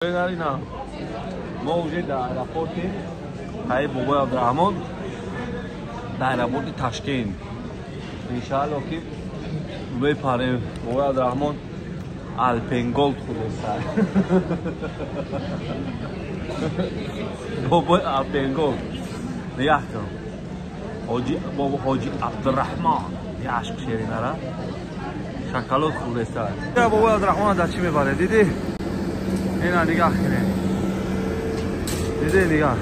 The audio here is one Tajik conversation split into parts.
Мо уже дар аэропорти ҳай бобои Абдураҳмон, дар аэропорти Ташкент. Иншаалло ки мепарем. Бобои Абдураҳмон Алпенголд худеста. Бобои Алпенголд. Нигоҳ кун. Ҳоҷи бобо Ҳоҷи Абдураҳмон яшқ шеринара. Шоколад хӯрдеста. Бобои Абдураҳмон дар чӣ мебарад, дидӣ? Ина нигоҳ кунед. Диди нигоҳ.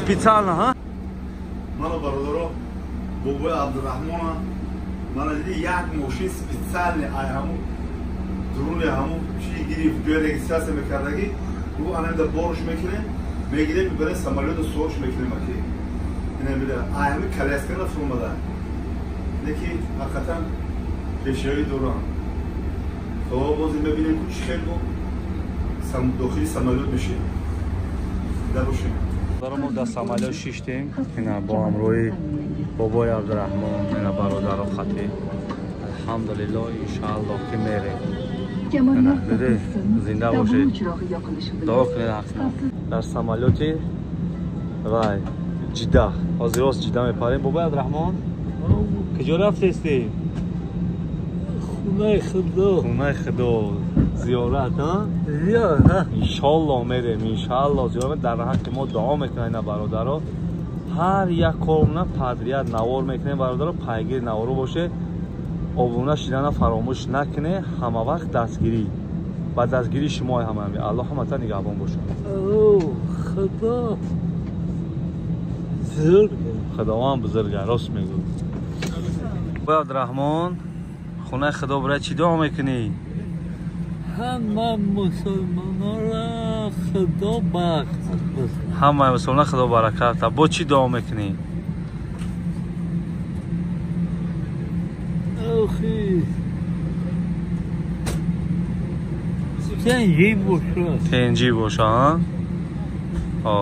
Специально, ҳа? Мана бародаро, бобои Абдураҳмона мана диди як мошин специально ай ҳамун дуруни ҳамун чи гирифт, ҷои регистрация мекардагӣ, гу анамда борш мекунем, мегирем, мебарем самолёту суорш мекунем аки. Ина бира, ай ҳамин коляскана фурмада. Леки ҳақиқатан пешравӣ дорам. То бози мебинем ку чӣ хел бу дохили самолёт мешем. Зинда бошем. Мо дар самолёт шиштем, ина бо ҳамроҳи бобои Абдураҳмон, ина бародаро хати. Алҳамдулиллоҳ, иншааллоҳ ки мерем. Диди, зинда бошед. Дуо кунед ҳаққи. Дар самолёти вай Ҷидда. Ҳозир рост Ҷидда мепарем. Бобои Абдураҳмон, куҷо рафтестӣ? Хонаи Худо. Хонаи Худо. Зиёрат, ҳа? Зиёрат. Иншоаллоҳ мерем, иншоаллоҳ зиёрат. Дар ҳаққи мо дуо мекунанд ина бародаро. Ҳар як кормона падрият навор мекунем бародаро, пайгири наворо боше. Обуна шидана фаромӯш накунед, ҳама вақт дастгирӣ. Ба дастгирии шумо ҳама. Аллоҳ ҳамата нигаҳбон бошад. Худо бузург. Худованд бузург, рост мегӯ. Бобои Абдураҳмон, хонаи Худо барои чӣ дуо мекунӣ? Ҳама мусулмонора Худо баракат бошад. Ҳама мусулмона Худо баракат. Бо чӣ дуо мекунӣ? Охи тенҷӣ бошад. Тенҷӣ бошад, ҳа?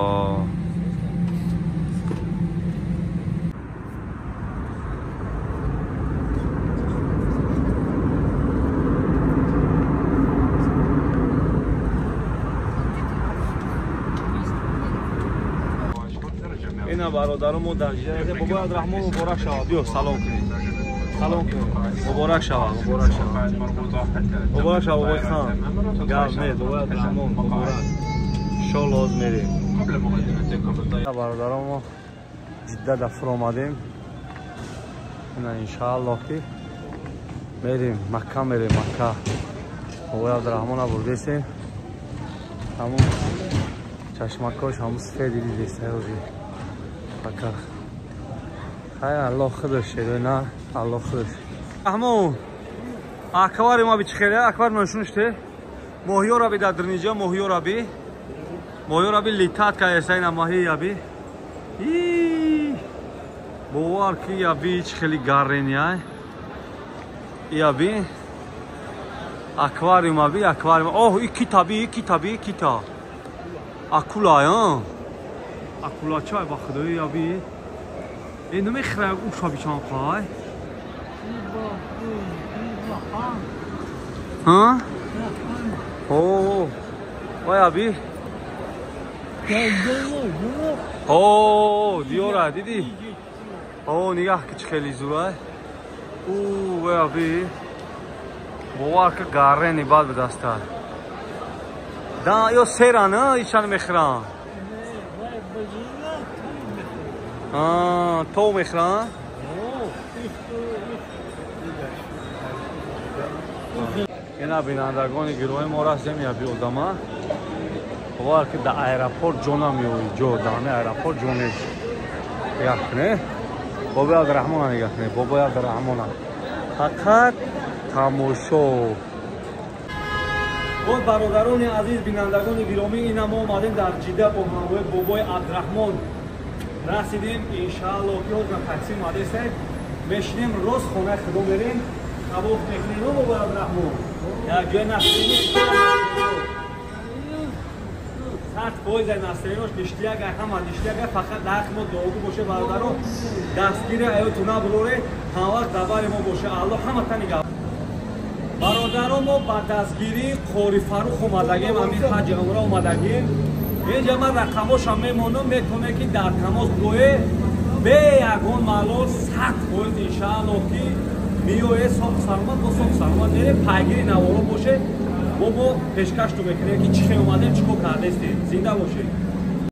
Ина бародаро мо дар Ҷидда. Бобои Абдураҳмон муборак шавад. Биё салом кунед. Салом кунед. Муборак шавад, муборак шавад. Муборак шавад бобои хан. Гап нест, бобои Абдураҳмон муборак. Иншоаллоҳ ҳоз мерем. Бародаро мо Ҷидда дар фур омадем. Ина иншоаллоҳ ки мерем Макка, мерем Макка. Бобои Абдураҳмонро бурдесем. Ҳамун чашмакош ҳамун сафед дидеста ҳозир. Пока. Хай Аллоҳ худаш шеда, Аллоҳ худаш. Аҳмон, аквариум аби чӣ хеле? Аквариум ношуниште? Моҳиёра би дар дирниҷа, моҳиёра би. Моҳиёра би литат каеса ина моҳи аби. Бовар ки аби чӣ хеле гаррени ай. И аби аквариум аби, аквариум. Оҳ, и кита би, кита би, кита. Акула, а? Акула чай ба худои аби. Э намехӯрад уша бичан қай? Ҳа? О, вай аби. О, диёра дидӣ? О, нигоҳ ки чӣ хеле зур ай. О, вай аби. Бовар ки гаррени бад ба даста. Да, ё серан, ишан мехӯранд. То мехӯранд? Ина бинандагони гиромӣ мо расидем яби одама. Бовар ки дар аэропорт ҷо намеоӣ, ҷо дар ҳамин аэропорт ҷо нест. Нигоҳ кунед. Бобои Абдураҳмона нигоҳ кунед, бобои Абдураҳмона. Фақат тамошо. Боз бародарони азиз, бинандагони гиромӣ, ина мо омадем дар Ҷидда бо ҳамроҳи бобои Абдураҳмон расидем. Иншааллоҳ ки ҳозир такси омадесем, мешинем рост хонаи Худо мерем, тавоф мекунем. Бобои Абдураҳмон як ҷои насрини 100% насринош ништияк, ҳама ништияк, фақат дар ҳаққи мо дуогӯ боше бародаро. Дастгири аёту набуроре, ҳамавақт дар бари мо боше. Аллоҳ ҳамата нигаҳ. Бародаро, мо ба дастгирии Қори Фарух омадагем, ҳамин ҳаҷи умра омадагем. Инҷа ман рақамошам мемонам, метавоне ки дар тамос гӯе, бе ягон малол, 100% иншаалло ки миёе соҳ саломат, бо соҳ саломат мерем. Пайгири наворо боше, мо пешкашту мекунем ки чӣ хел омадем, чӣ кор кардестем. Зинда бошед.